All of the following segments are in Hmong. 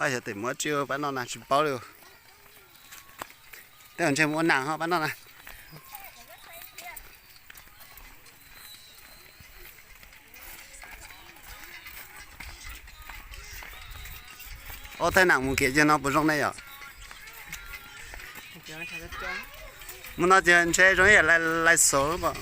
Xyov tes muab tsis pab noj na, tsis paub li. Tej zaum ntshe mus ua nas ho pab noj na. Ob thaij nam mus kev cag no puas zoo ne yom? Mus no ces ntshe zoo ib yam lais xauv pom.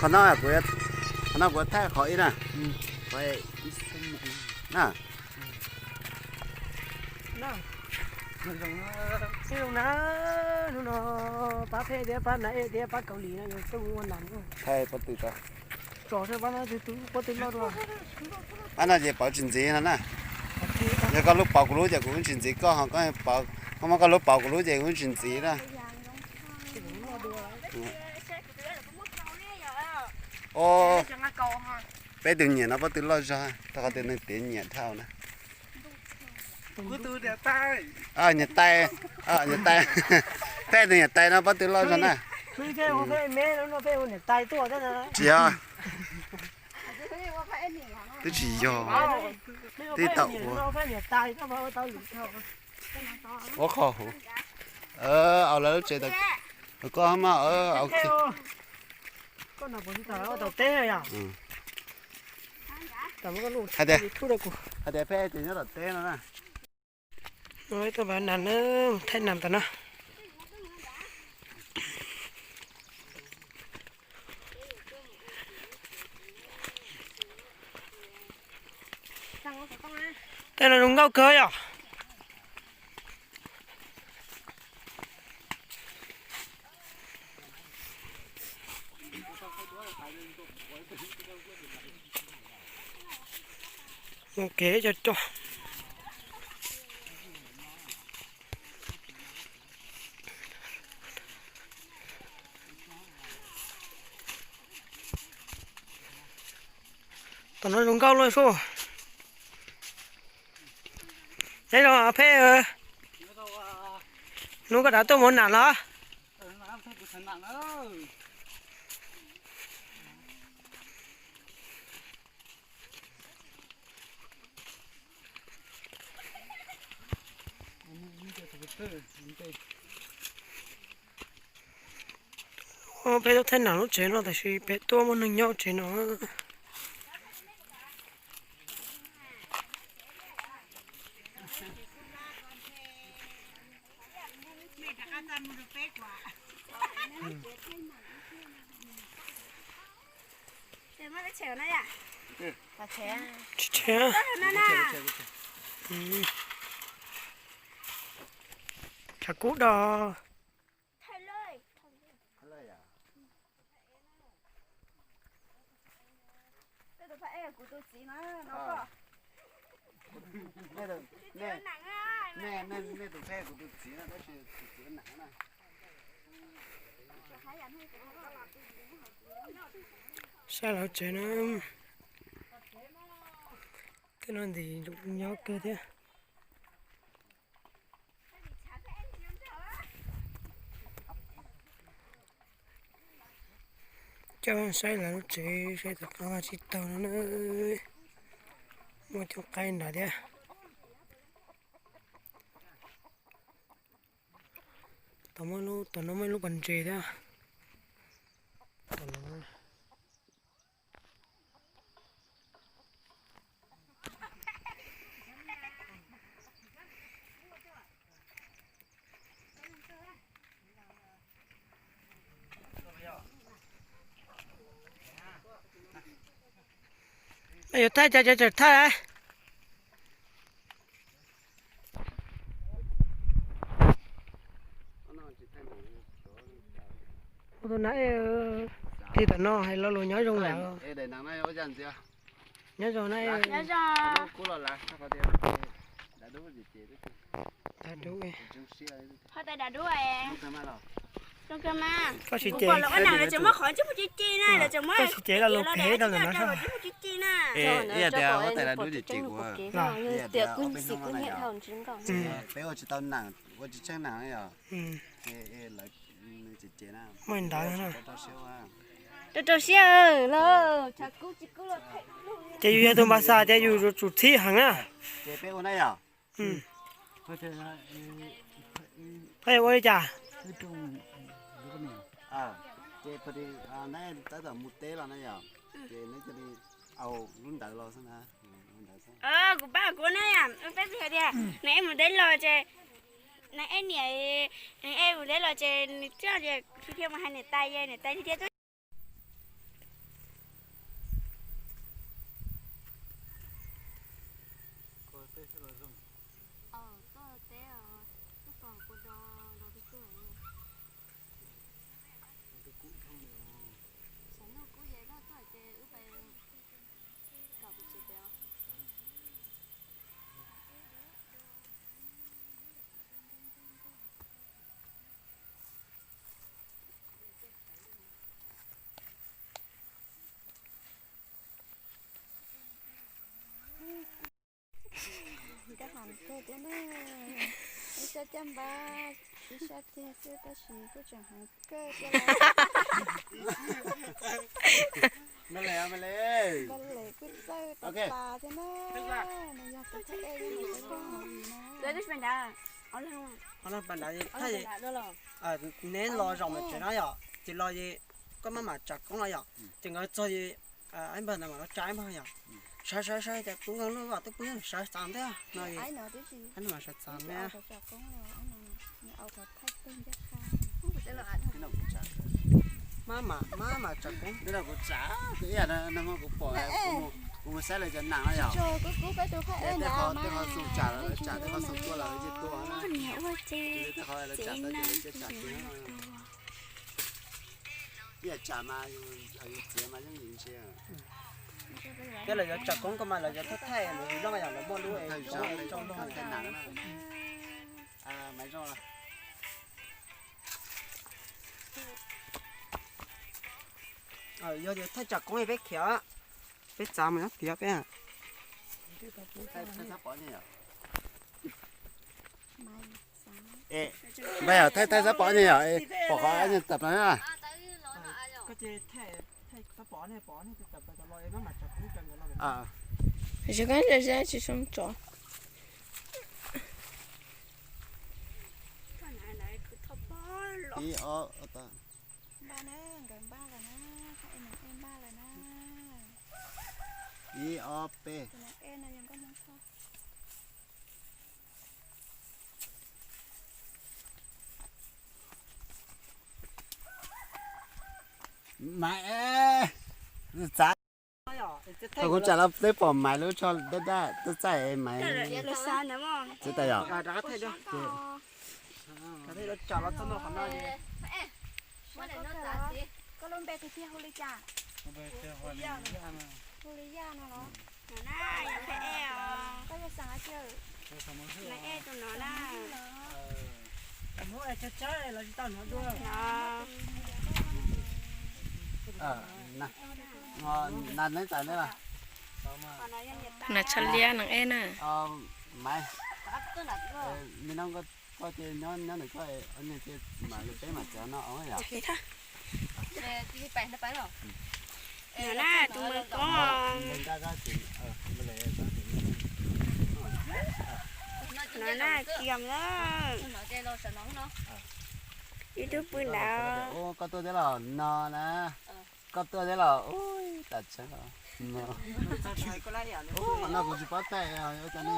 Qhov no, qhov no kuv thaij qhov ib na. Na. Zoo na, hnub no pab Pheb thiab pab Nav thiab pab Kaus Lim no yuav tuaj ua nas. Thaij pob tw tso. Tso thiab pab no, pob tw loj dua. Pab no ces pauv tsis ntxiv no na. Yog koj lub pauv kuv lub ces kuv tsis ntxiv koj, ho koj, koj muab koj lub pauv kuv lub ces kuv tsis ntxiv na. Peb tus nyiam no pob tw loj zog, tau qhov tias nws tiav nyiam dhau na. Niam tais, niam tais, peb tus niam tais no pob tw loj zog na. Tsis yog, twb tsis yog, twb tau ua, ua qhov huv. Au lawv lub tsev, koj mas, hais tias peb tus nyob tom teb no na. Thaij nas tom no. Tej no zoo nkauj kawg yom. Mus kev cov cov. Tom no zoo nkauj luaj sub. Nyob zoo Pheb, hnub koj rov tuaj mus ua nas los? Peb tuaj thaij nam lub tsev no tab sis peb tuaj muaj neeg nyob tsev no. Tsis tshev. Tshav kub do. Saib lawv tsev na. Tej no ntxim nyob kawg thiab. Coj saib lawv lub tsev saib tom qab vaj tsib taug no na. Muaj coob qaib nrad thiab. Tom no muaj ib lub pas ntses thiab. Yuav thaij cas ces tseem thaij. Tus na, tig tom no hais lo lus nyob zoo lawm. Nyob zoo na. Dav dub. Koj tsis ces, koj tsis ces lo lus phem rau ntawm no. Ib yam tias huab tais dav dub ces ces kuv, tias kuv xim kuv niam dhau tsis nkauj. Peb ua tsis tau nam, ua tsis tsheej nam yom. Muaj ntawd na. Rau rau siab los tshav kub tsis kub los. Ces yus yog tus npaj xaj ces yus yuav tsum txhib heev na. Peb ua li cas? Ces peb ua li cas? Ces peb tab tom mus teb los na yom, ces neb cia li au lub ntawd los xwb na. Kuv pab kuv na, peb hais tias nws ej mus teb los ces nws ej niam, nws ej mus teb los ces nws thiaj tias thiaj mus hais niam tais, niam tais thiaj tuaj. Koj hais kawg thiab na, ib sab caj npab, ib sab tiag xwb tab sis kuj tseem hais kawg thiab. Npaj Lem kuj txawj tas tas thiab na, nws yog tus thawj ej nyob hauv peb zos no. Neb los zaum ntawm tsev no yom, ces los koj maj mam tsam koob los yom, ces nkawd txog es npawg ntawd mam los tsa npawg yom. Sawv sawv sawv ces kuv nkees lub twb pw sawv txav ntej no, sawv txav ntej. Maj mam, maj mam tsam koob. Kuv mus saib lawv cov nas no yom. Tej qhov, tej qhov xoo tsam lawv tsam, tej qhov xoo tua lawv ces tua na. Tej qhov lawv tsam tau ces lawv tsam tiag. Ib yam tsam mas yus txiav mas yeej yus ntsia. Thiab lawv yuav tsam koob ko mas lawv yuav thaij thaij lawv loj yom, lawv muaj lub es zoo zoo loj. Yog tias thaij tsam koob peb khiav, peb txav mus nyob tiav peb. Npaj yom, thaij thaij xab pom ne yom, pom qhov ne tawm plaws na. Tsis zoo tsov. Ib ob, ib ob peb. Maiv, txav. Thaum kuv tsam los peb pom Maiv lub tsho daj daj tuaj txaij Maiv. Txiv tas yom. Nas tsho liab neeg ej na. Maiv, me no koj ces nyob nyob ntawm koj, ces mam li peb mam txav no yom. No na, tus mws koob. No na, kiam lawm. Ib tug pw ntawd. Koj tuaj thiab los no na. Koj tuaj thiab los, ui, tas tseeb. No kuv tsis paub thaij, ua cas ne.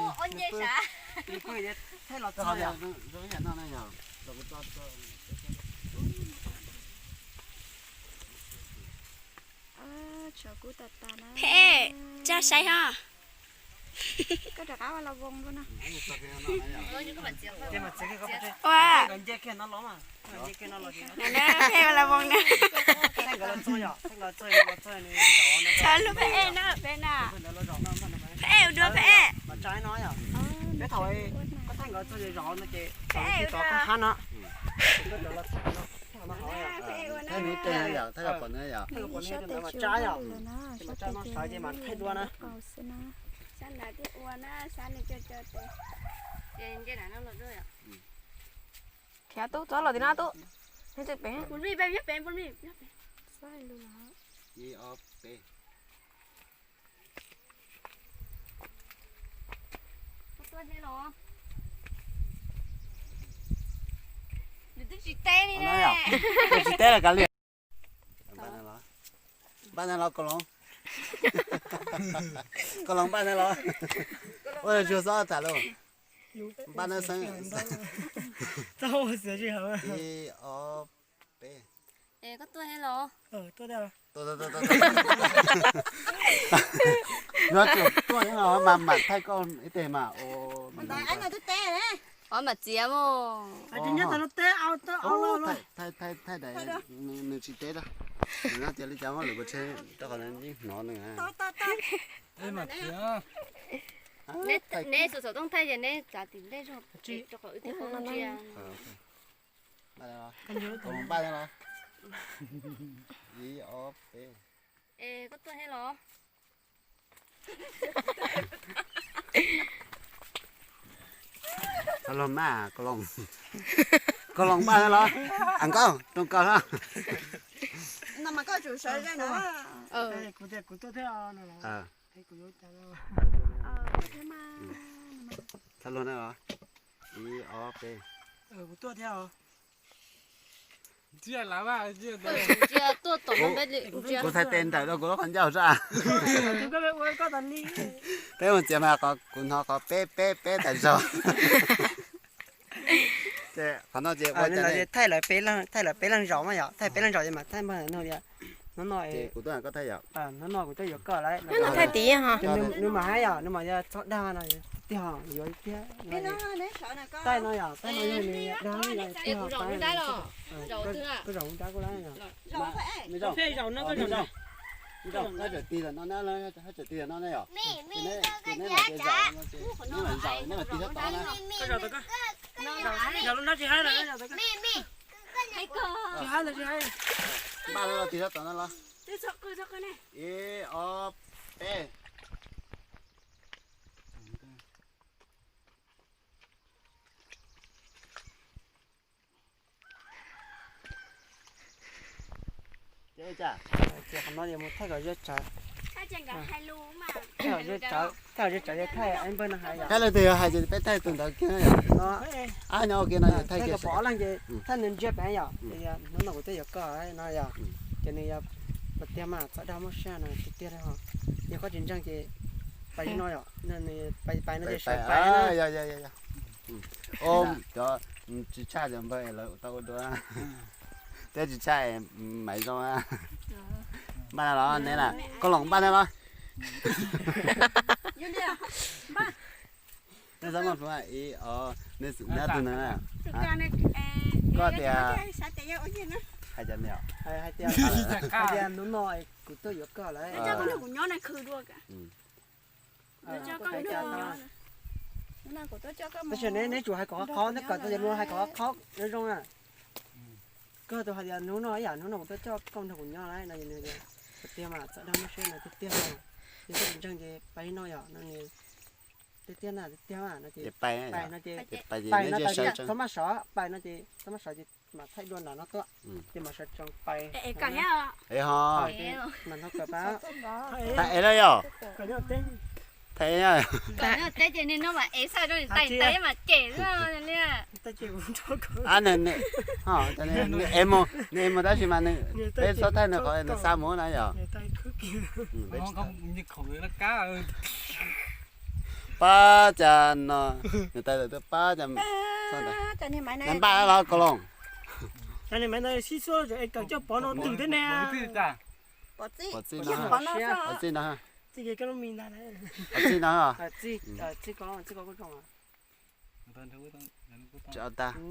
Thaij los txog yom. Phem, tsa saib ho. Koj rov qab ua los voos dua no. Ua, no na, phem ua los voos na. Txhob hlub phem no peb na. Phem ua dua phem. Phem ua dua. Phem ua na. Phem ua na. Ib sab tes tsw ua lwm lawm na, sab tes tsw ua lwm lawm na, kaus xwb na. Sab nrad thiaj ua na, sab nws cov cov tes. Cas tub txhob los tim no tub. Ib ob peb. Nws twb tsis teb li ne. Tsis teb los kav liam. Npaj no los Kos Loos. Kos Loos npaj no los. Ua tsuag xob tham lus. Npaj no xeeb. Ib ob peb. Es koj tuaj thiab los? Tuaj, tuaj, tuaj. Yuav tsum tuaj thiab los mas mam thaij koj ib teg mas. Ob mam txiav mos. Thaij daim nws tsis teb, nws no tias li cas muab lwm pov tseg rau qhov yeej hnov nws. Neb xav xav tooj thaij ces neb txav tim lej zog rau qhov wb thiaj paub ntsia. Kos Loos npaj thiab los? Ib ob peb. Es koj tuaj thiab los? Kos Loos mas, Kos Loos, Kos Loos npaj thiab los? As nkauj, rooj kaus na. No mas koj tsum sawv zoj no. Kuv tias kuv tuaj thiab no. Kuv yuav cas no. Txhob luag na los. Ib ob peb. Kuv tuaj thiab os. Kuv txhais tes ntawm rau kuv lub qhov ncauj sab. Peb mus txiav mas kuv hnov qhov peb peb peb tas zog. Ces qhov no ces ua cas ne? Thaij lawv peb leeg zaum mas yom, thaij peb leeg zaum ces mas thaij npawg no tias, hnub no, hnub no kuv tuaj yuav koj lawm. Nws mas hais yom, nws mas yog txhob dag no tiag, yuav tiag. Thaij no yom, thaij no yog nws dag tiag. Koj zaum dab koj lawm. Koj zaum tig los no, koj zaum tig los no na yom. Tus neb mam tias zaum no ces neb mam zaum, neb mam tig sab tod na. Zaum lub no tsis haib lawm, tsis haib lawm, tsis haib. Npaj no los tig sab tod no los. Ib ob peb. Ces qhov no yuav mus thaij kom zej tsawv. Thaij kom zej tsawv, thaij kom zej tsawv ces thaij, npawg no hais yom. Thaij leej twg yuav hais ces peb thaij tus ntawd kiag yom. Ab, nyob ua ke no yuav thaij kiag. Pom ob leeg ces thaij nws ntsiag pem yom, ces yog hnub no kuv twb yuav koj no yom, ces nws yog tiag tiag mas txhob dag muaj siab no tiag tiag li ho. Yog koj tsis ntseeg ces pais li no yom, pais no ces sawv pais. Cov tsis tshaj cov npawg es lawv tau ua dua, thiab tsis tshaj es maiv zoo. Npaj no los neb na, Koj Loos npaj no los. Neb xav muaj ib o, neb tus neeg na. Koj tias, hais tias, hais tias hnub no kuv tuaj yuav koj lawm. Tab sis neb, neb tsum hais kom qhov qhov, neb kom txoj cia luag hais kom qhov qhov zoo zoo na. Koj tus hais tias hnub no ib yam hnub no kuv tuaj coj koj nrog kuv nyob lawm no, tiag tiag mas txawm dag muaj siab no tiag tiag no. Yog koj tsis ntseeg ces pais li no yom, no tiag tiag na, tiag tiag mas no ces pais no ces, pais no ces txhob maj sov, pais no ces txhob maj sov ces mam thaij dua nram no tuaj, ces mam sawv tsees pais. Mam nrog kawm pab. Thaij es lawm yom. Thaij es. Teb ces niag no mas es xaj rau tais tais mas cem xwb li. Nws es mus, nws es mus tab sis mas nws, peb txhob thaij nws qhov nws xa mus na yom. Pab cas no, nws tais lawm tuaj pab cas. Npaj los Koj Loos. Cov niag maiv ntawd sib xua es kawm coj pov no twm thiab ne. Pov txij no, pov txij no, pov txij no.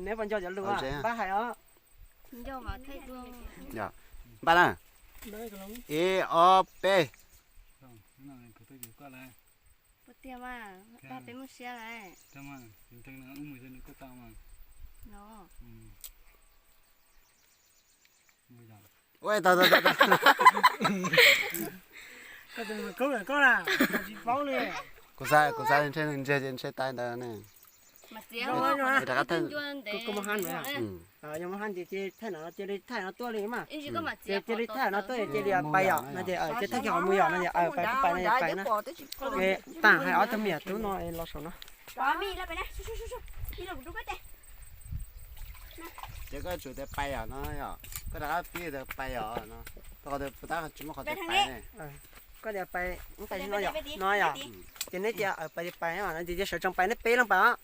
Neb puas nco cov lus npaj hais os? Npaj na, ib ob peb. Puas tiag mas, npaj peb muaj siab lawm. No. Ua tau, tau, tau, tau. Koj tus mus koob lawm koj na, tsis paub li. Kuv xav, kuv xav ntshe nws ntsiag ces ntshe tais ntawd ne. Rov qab thaij. Kuv muab hab no, yog muab hab ces cia li thaij no tuaj li mas. Ces cia li thaij no tuaj ces cia li pais yom no ces cia li thaij kiag qhov mus yom no ces pais pais no pais na. Taag hais ob tug me nyuam tub no los saum no. Ces koj tsum tias pais yom no yom, koj rov qab pib tias pais yom no, rau qhov tias puas tab tsis muaj qhov tias pais ne. Koj tias pais, no yom, no yom, ces neb tias pais pais no ces cia sawv tsees pais neb peb leej pais os.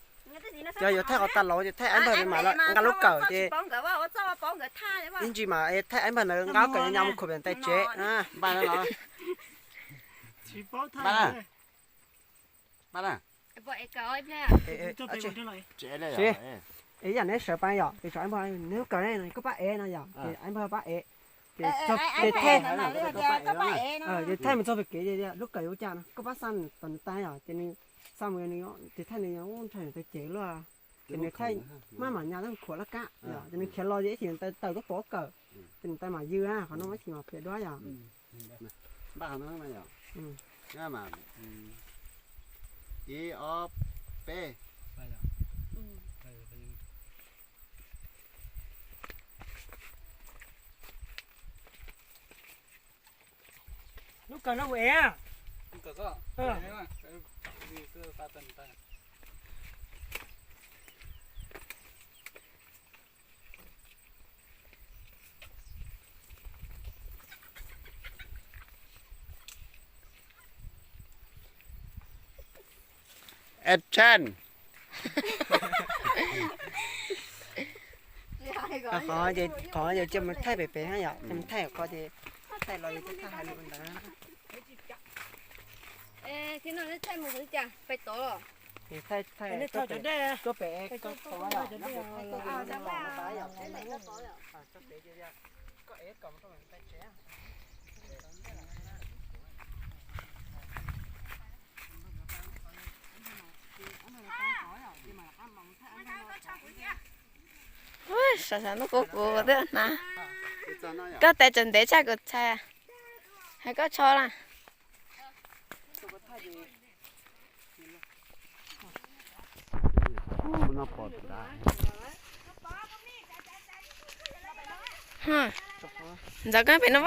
Yog yuav thaij qhov tas laus ces thaij aib npawg mam nqa lub kawm ces ib ntsis mas thaij aib npawg ntawd nqa lub kawm nyas mus khuam pem tais tsev. Yam neb sawv pais yom, es tsam aib npawg neb lub kawm ne koj pab ev no yom, ces aib npawg pab ev. Ces thaij, ces thaij mus txog pem kev ces lub kawm yuav ua cas no koj pab xa tom nws tais yom, ces nws xa mus ces thaij nws ntshai nws tais tsev luaj. Ces nws thaij maj mam nyas tab khuam laj kab yom, ces nws khiav los ces ib chim nws tais tawm tuaj pov kawm, ces nws tais mam yws na, qhov no ib chim mam phiav duab yom. Ib, ob, peb. Lub kawm no mus ev. Action. Qhov yog cia mus thaij pem pem yom, cia mus thaij qhov ces thaij los thaij hais lus ntawd. Thaij, thaij tuaj pem, koj ev kom mus rau pem tais tsev. Ua, sav sav ntuj kuv kuv twb hnav. Koj tes tseem ntev tshaj kuv txhais. Hais koj tsho na. Ntxov koj pem no.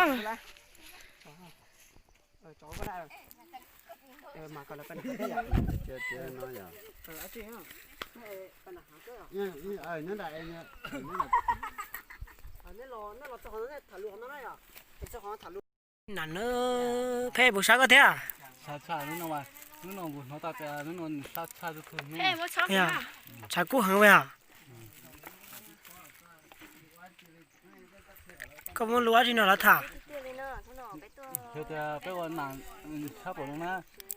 Nam na, Pheb puas sab koj thiab? Tshav kub heev li os. Koj muab lus dab tsi no los tham? Peb ua nam sab pom no na,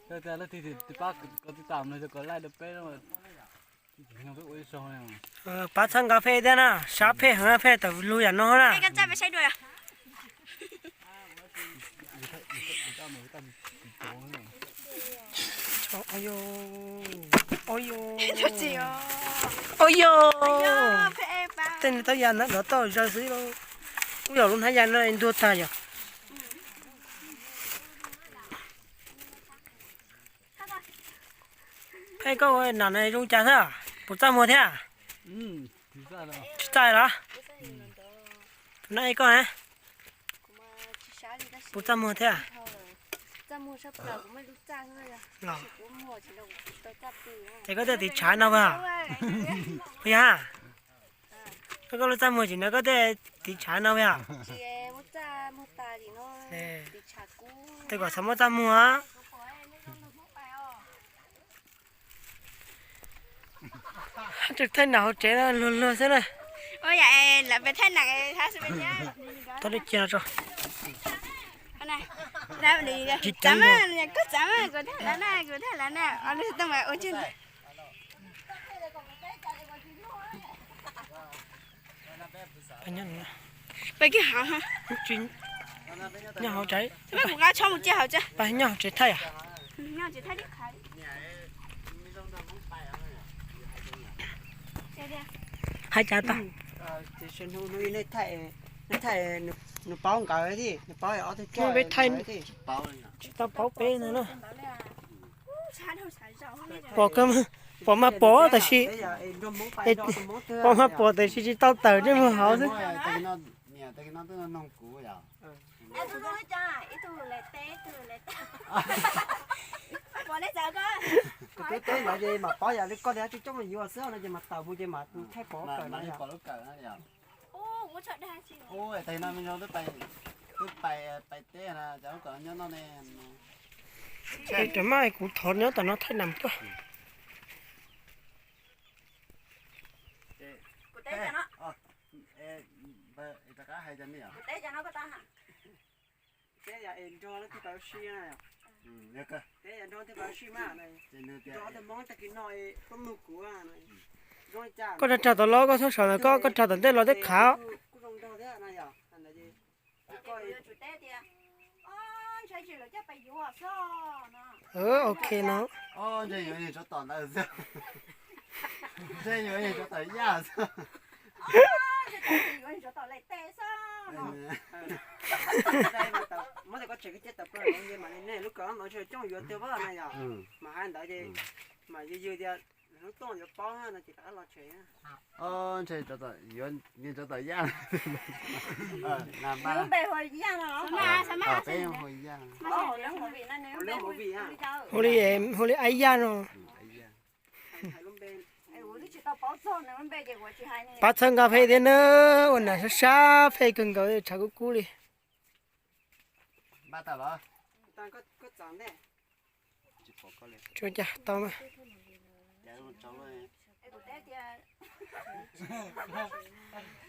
leej twg pab kov tij tam no yog kom laij rau peb. Pab txhawb nqa Pheb thiab na, sab Pheb heev, Pheb tawm lug yam no na. Ua yog tej no tau yam na, lov tau zaws xwb. Kuj yog lub hnab ya no ntuag tag yog. Pheb, koj ua nam no zoo cas xwb? Puas txaj muag thiab? Tsis txaj los? Tus nab ej koj ne? Puas txaj muag thiab? Es koj tej tiv tshav no puas yog? Puas yog? Koj lub txaj muag tsis no koj tej tiv tshav no puas yog? Tej kom txhob muab txaj muag. Tseem thaij nam hauv tsev luag luag xwb na. Tau dej cia no tso. Tsis ceev. Peb nyob hauv tsev, peb nyob hauv tsev thaij yom. Hais cas tau? Nws paub nkawd thiab, nws paub ob tug coj peb thaij, tsis tau paub peb no na. Pom kawg mas. Pom mas pom tab sis, pom mas pom tab sis tsis tau tawm ntsej muag hauv xwb. Tus tub teb ntawd ces mam paub yam li koj tias tsis coob yuav xwb no ces mam tawm mus ces mam thaij pom kawm no yom. Ua, tag no me zoo twb pais, twb pais, pais teb na, cov lub kom nyob no ne. Rau mas kuv thov nyob tom no thaij nam tuaj. Koj rag rag tom los koj txhob sawv ntawm koj, koj rag tom ntej los thiab qhav. Ok no. Ntshe yuav yeej tsov tom yaj xwb. Muab tej koj tsev koj ceb tawm plaws nce mas nej lub kawm no ntshe coob yuav tiag pab na yom. Mas hais ntawd ces mas yog yog tias lub tuaj yuav paub no ces rov qab los tsev. Ntshe yeej tsov tom yaj. Npe hu yaj no. Peb hu yaj. Hu li, hu li Aib Yaj no. Pab txhawb nqa phem thiab na, ua nas sab sab phem kawg nkaus tshav kub kub li. Tsuas cas tau mas.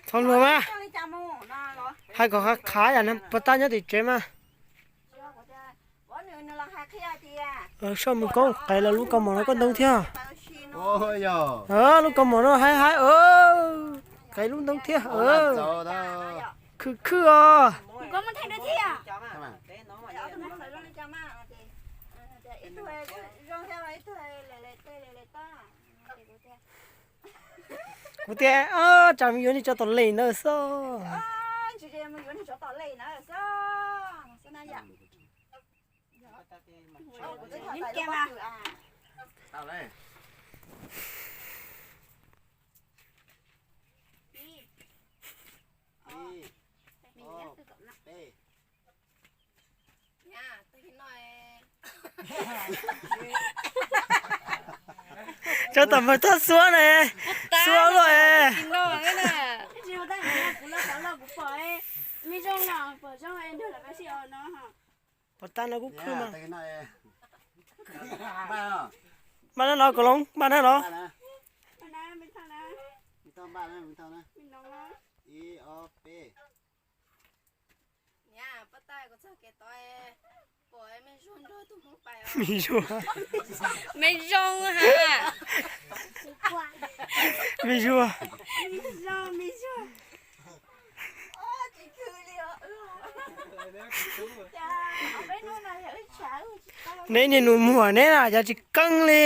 Txhob luag mas. Hais kom qhav qhav yam puas tag nyob tim tsev mas. Soj mus koob qev los lub kaus mom no koj ntoo thiab. Lub kaus mom no haib haib, qev lub ntoo thiab. Khwv khwb os. Kuv tias tsam yuav niag tsov tom lem ntawd xwb. Tsov tom mas txhob xuab ne, xuab luaj. Pom tag no kuj khwb mas. Npaj na los Koom Loov, npaj na los. Me zoo, me zoo ha. Me zoo. Neb niag nus muag neb na, yog tsis keeb li.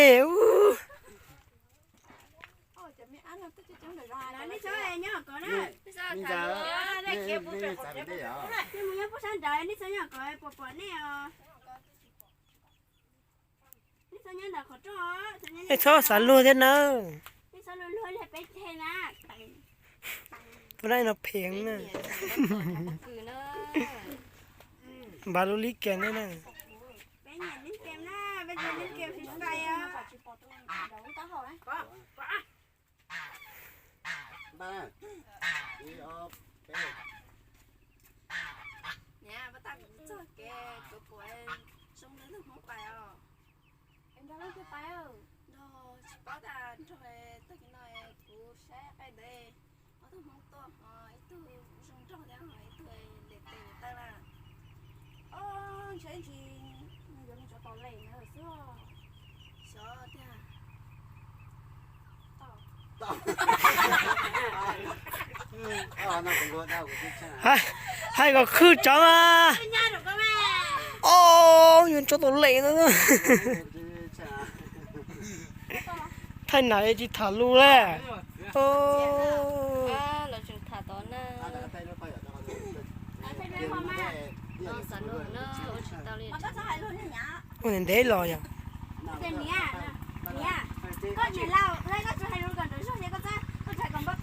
Nej txhob xav luag thiab nawb. Tus no phem na. Npav lub lib kias ntawd na. Nrog tsis paub tas nrog tag kis no kuv saib qaij ntawd ob tug Hmoob tuaj ho ib tug zoo nraug thiab ho ib tug lem tes lem taw na. Ntshe ntsis nws yuav nws tsov tom lem na xwb. Xyov tiag. Hais kom khwb tsov mas. Os, yuav tsov tom lem na. Thaij nam tsis tham lus le. Ua ntev los yog.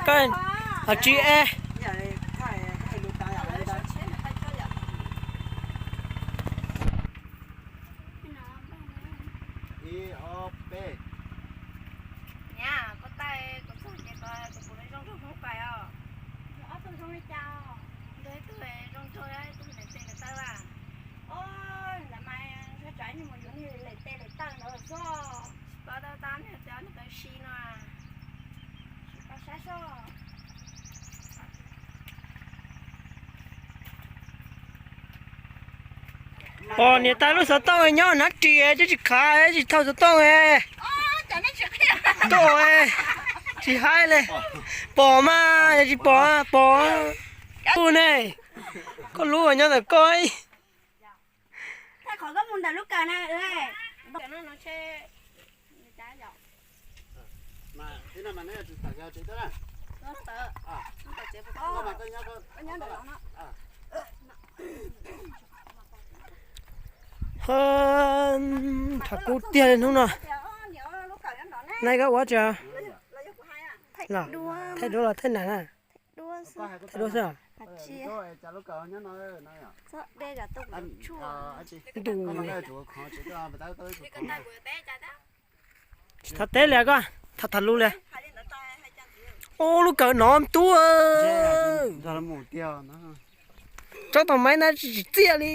Koj hais tsis es. Ib, ob, peb. Niam, koj taij kuv txog ces kuv puas zoo nraug Hmoob Pais os? Ob tug zoo li cas? Ntawd ib tug zoo nraug, ib tug lem tes lem taw as. Os, lawv mas ntshaw tsam ib nyuag mus yuav niag lem tes lem taw ntawd xwb. Tsis paub, tab tab niag cov niag taw si no. Tsis paub saib soj. Pom niam tais lub xov tooj nyob hnav ris twb tsis khav tsis thauj xov tooj. Tuaj, tsis haib li. Pom mas yog tsis pom, pom. Ub ne, koj lub nyob ntawm koj. Ho, tshav kub tiag li hnub no. Nai koj ua tsi? Thaij duab los thaij nam na? Thaij duab xwb. Tsis thov teb li koj, tham tham lus li. Ub, lub kawm no tub. Tsob tau maiv na tsis txiaj li.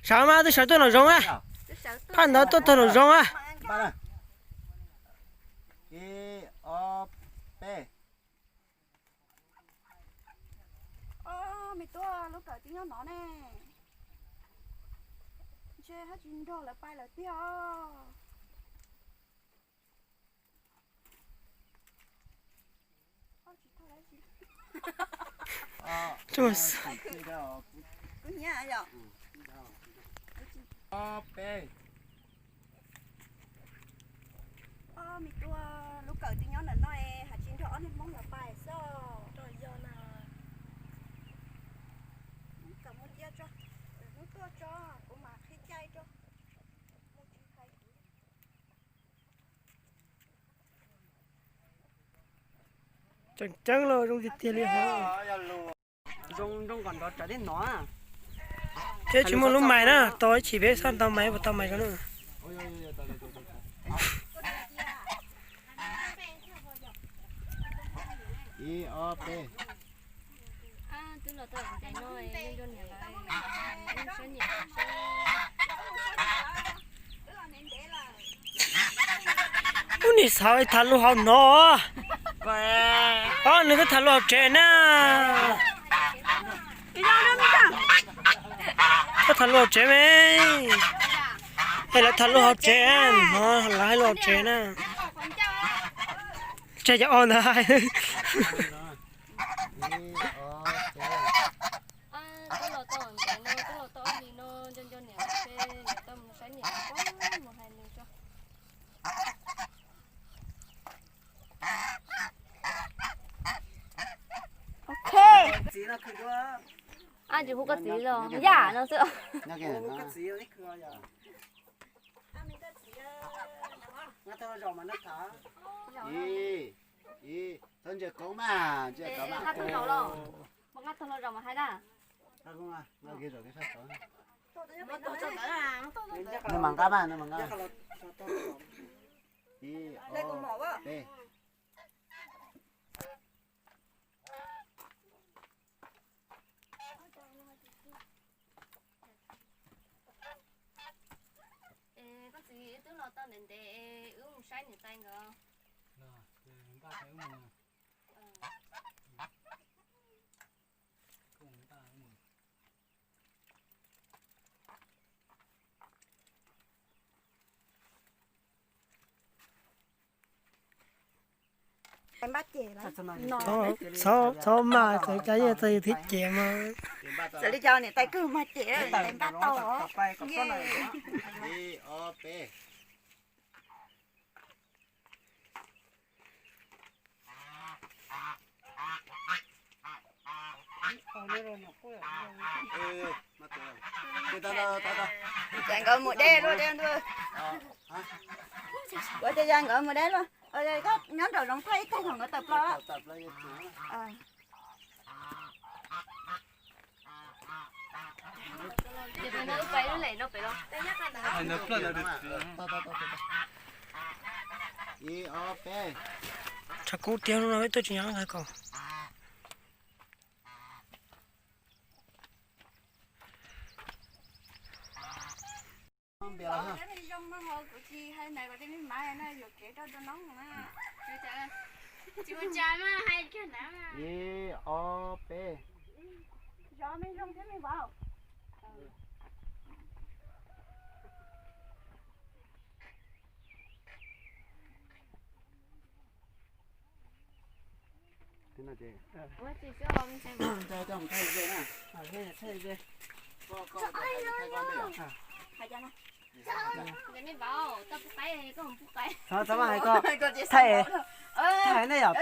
Sawv mas twb sawv tuaj los zoo a. Phaj ntawd tuaj tag los zoo a. Ib, ob, peb. Ob, me tub, lub kawm twb nyob no ne. Ntshe haj tsis nrog lawv pais lawm tiag os. Ob, peb. Ob, me tub, lub kawm twb nyob ntawm no es haj tsis nrog ob niag Hmoob lawv pais xwb. Kawm mus cia tso, hnub tuaj tso, kuv mam qhib caij tso. Tseem ceeb los zoo tiag tiag li hov. Zoo nroo kom nrov tsawv thiab no. Thiab tsis muaj lub mais na, tau ib chim peb xaj tau mais puas tau mais rau na. Ib, ob, peb. Ub, nim xav tham lus hauv no. Ob, nws twb tham lus hauv tsev na. Koj tham lus hauv tsev me. Es lawv tham lus hauv tsev, no lawv hais lus hauv tsev na. Tseg cov ob ntawd hais. Ok. Ab, tsis hu koj txiv los yam no xwb. Nqa tug hlau zaum mas, nqa tug hlau zaum mas hais na. Nws mam nqa mas, nws mam nqa. Ib, ob, peb. Es koj txiv, wb twb los tau ntev ntev es wb mus saib niam tais nkawd. Txhob, txhob mas, txawm cas yeej txawm yus thib cem mas. Txawm li cas niam tais kawg mag cem, tais npaj tau os. Ces nkawd mus deb luaj deb ntuj. Ua ces yog nkawd mus deb luaj. Koj nyob nraum zoov thaij ib teg thaum nkawd tawm plaws. Tshav kub tiag no peb tuaj tsis nyob nqaij ko. Ib ob peb. Txhob txhob hais koj, thaij, thaij ne yom,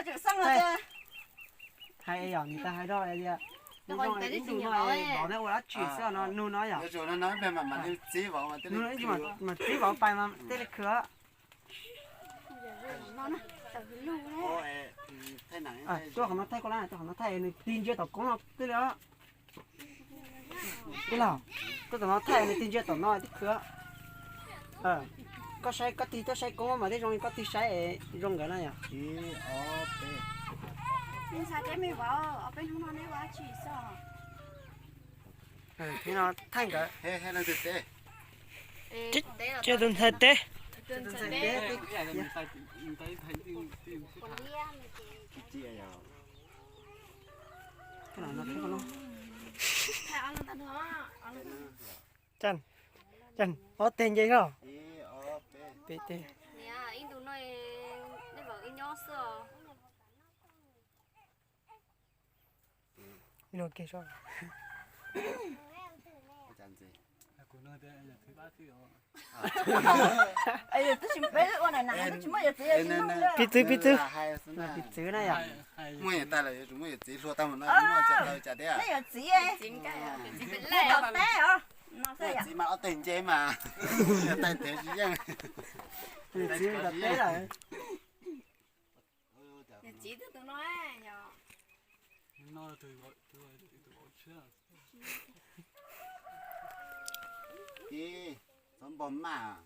hais yom, nws tas hais rau tias, ib ntus no vauv neb ua dab tsi xwb no nug no yom. Nug ib ntsis mas txib vauv pais mas tej li khwv. Tuaj qhov no thaij koj lab, tuaj qhov no thaij nws tig ntsia tom koob no twb li. Tij laug, koj tom no thaij nws tig ntsia tom no tib khwv. Koj saib koj tig tuaj saib koob mas thiaj zoo li koj tig saib zoo nkawd na yom. Ib ob peb. Thaij nkawd. Ces tus ntxhais teb. Ob teg nce os. Peb teg. Luag kiag soj. Piv txwv, piv txwv. Piv txwv na yom. Muaj yam tas lawm yuav tsum muaj yam txiv hluas tau mus no, muaj tsa tau cas thiab. Txiv mas ob teg nce mas, yog tais ntev tsis yeej. Txiv tom teb lawm. Txiv tus no yog. Ib, txhob npog maj.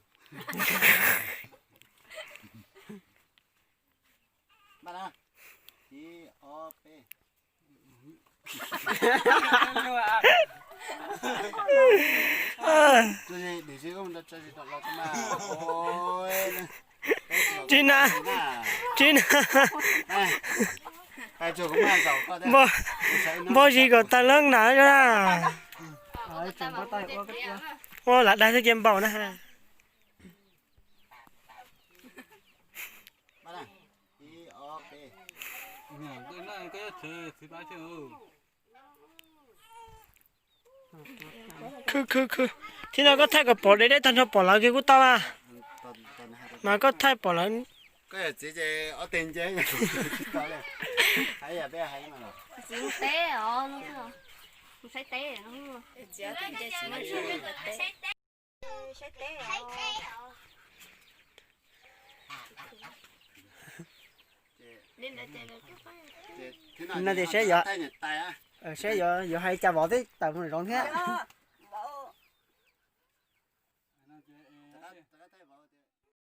Ib ob peb. Tsis na, tsis na. Npog zis kom tag leeb na. Ua lam dag xwb cia npaum na. Khwv khwv khwv. Thiab no koj thaij kom pom deb deb tag nrho pom lawv kiag kuj tau a. Mas koj thaij pom lawv. No tias saib yuav, saib yuav, yuav hais cas vauv thiab tawm mus zoov thiab.